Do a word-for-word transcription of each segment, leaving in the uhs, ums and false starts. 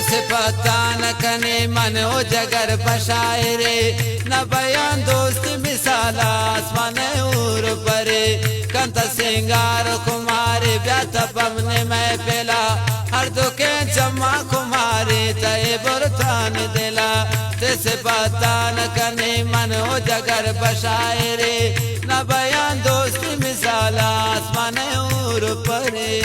صفت آن کنے من و جگر پشائرے، نہ بیان دوست مثال آسمان ہور پرے۔ کنت سنگار خمارے بیا تپم نے محفلا، ہر دکین چما خمارے تئے برتان دلا۔ تے صفت آن کنے من و جگر پشائرے، نہ بیان دوست مثال آسمان ہور پرے۔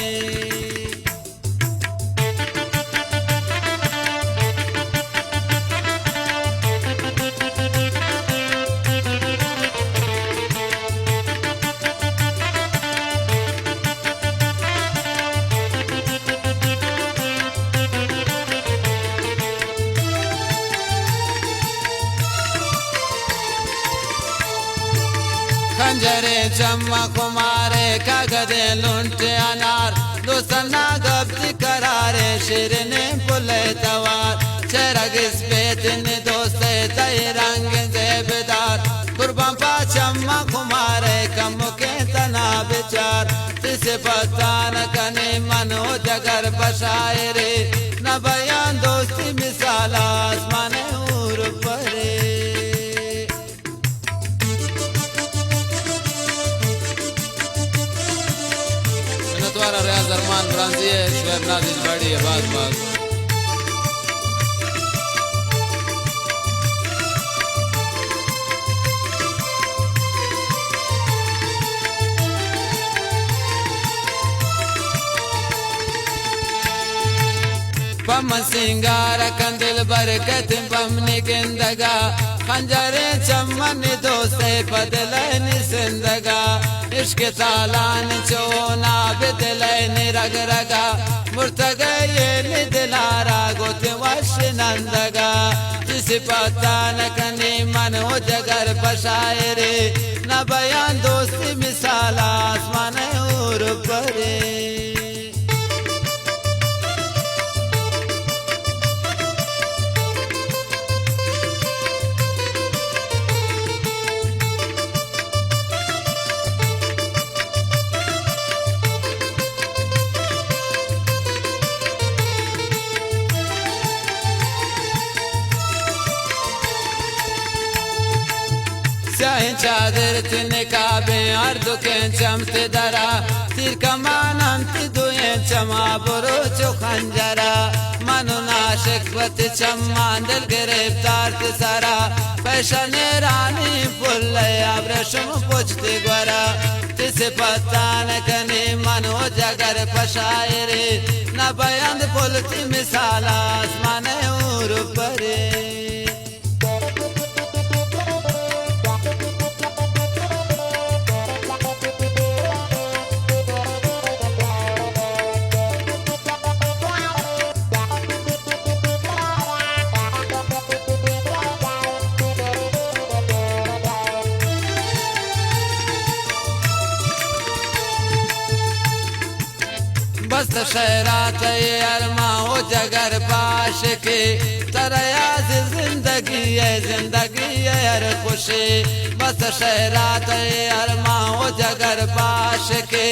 خنجریں چم خمارے، کاگدیں لنٹ انار، دوست نا گپ تے قرارے، شیرنیں پل توار۔ چہرہ گس پیتن دوست تئی رنگ زیبدار، قربان پا چم خمارے، کمکیں تنا بچار۔ تے صفت آن کنے من و جگر پشائرے، نہ بیان دوستی مثال آسمان ہور پرے۔ منتوار آ ریاض ارمان برانزی ءِ، شعیب ناز اجباڑی ءِ، بھاز بھاز۔ پمن سنگار کن دلبر کتن پم نی گندگا، خنجریں چمن دوست ءِ پہ دل ءِ نی سندگا، عشق تالان چونا بہ دل ءِ نی رگ رگا، مرتگئے نی دلارا گوت وش نندگا۔ تے صفت آن کنے من و جگر پشائرے، نہ بیان دوستی مثال آسمان ہور پرے۔ سیاہیں چادر تے نقابیں ہر دکیں چم تے درا، تیر کمان انت دوئیں چما بروچ و خنجرا۔ من و ناشک پت چمان دل گرفتار تے سرا، پیشن ایرانی پل ابریشم پچ تے گورا۔ تے صفت آن کنے من و جگر پشائرے، نہ بیند پل تے مثال آسمان ہور پرے۔ بس شعر آ تئی ارمان و جگر پاش کے، ترا یاد زندگی ءِ، زندگی ءِ ہر خوشی۔ بس شعر آ تئی ارمان و جگر پاش کے،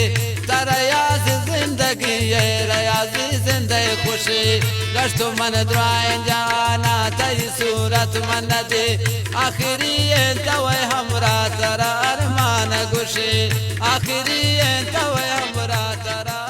ترا یاد زندگی ءِ، ریاضی زندہ خوشی۔ گشت من درائیں جہان آ تئی صورت من دے، آخری انت وے ہمراہ ترا ارمان گوشی، آخری انت وے ہمراہ ترا۔